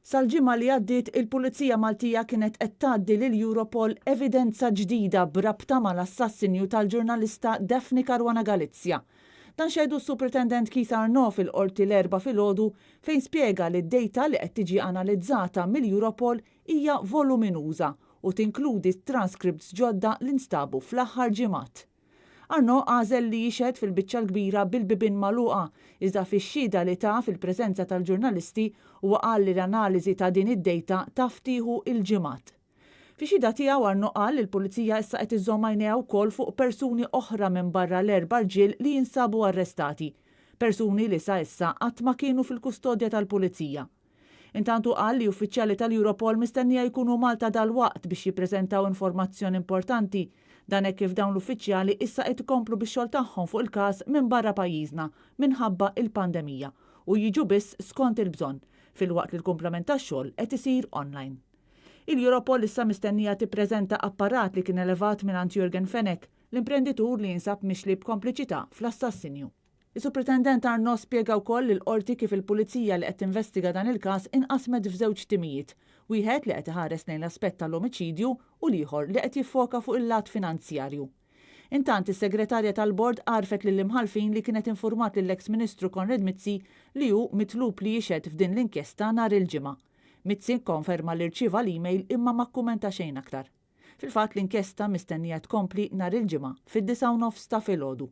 Sal-ġimgħa li għaddiet il-Pulizija Maltija kienet qed tgħaddi lil Europol evidenza ġdida b'rabta mal-assassinju tal-ġurnalista Daphne Caruana Galizia. Dan xehdu s-Supretendent Keith Arnaud fil-Qorti l-Erbgħa filgħodu fejn spjega li d-dejta li qed tiġi analizzata mill-Europol hija voluminuża u tinkludi transcripts ġodda li nstabu fl-aħħar ġimgħat. Arnaud għażel li jixhed fil-biċċa l-kbira bil-bibien magħluqa, iżda fix-xhieda li ta fil-preżenza tal-ġurnalisti huwa qal li l-analiżi ta' din id-dejta taf tieħu l-ġimgħat. Fix-xhieda tiegħu Arnaud qal li l-Pulizija issa qed iżżomm għajnejha wkoll fuq persuni oħra minbarra l-erba' rġiel li jinsabu arrestati, persuni li sa issa qatt ma kienu fil-kustodja tal-Pulizija. Intant hu qal li uffiċjali tal-Europol mistennija jkunu Malta dalwaqt biex jippreżentaw informazzjoni importanti. Dan hekk kif dawn l-uffiċjali issa qed ikomplu bix-xogħol tagħhom fuq il-każ minn barra pajjiżna minħabba il-pandemija u jiġu biss skont il-bżonn, filwaqt li l-kumplament tax-xogħol qed isir online. Il-Europol issa mistennija tippreżenta apparat li kien elevat mingħand Yorgen Fenech, l-imprenditur li jinsab mixli b'kompliċità fl-assassinju. Is-Supretendent Arnaud spjega wkoll lill-Qorti kif il-Pulizija li qed tinvestiga dan il-każ inqasmet f'żewġ timijiet, wieħed li qed iħares lejn l-aspett tal-omiċidju u l-ieħor li qed jiffoka fuq il-lat finanzjarju. Intant, is-Segretarja tal-Bord għarrfet lill-Imħallfin li kienet infurmat lill-eks Ministru Konrad Mizzi li hu mitlub li jixhed f'din l-inkjesta nhar il-Ġimgħa. Mizzi kkonferma li rċieva l-email imma ma kkumenta xejn aktar. Fil-fatt l-inkjesta mistennija tkompli nhar il-Ġimgħa fid-9:30 ta' filgħodu.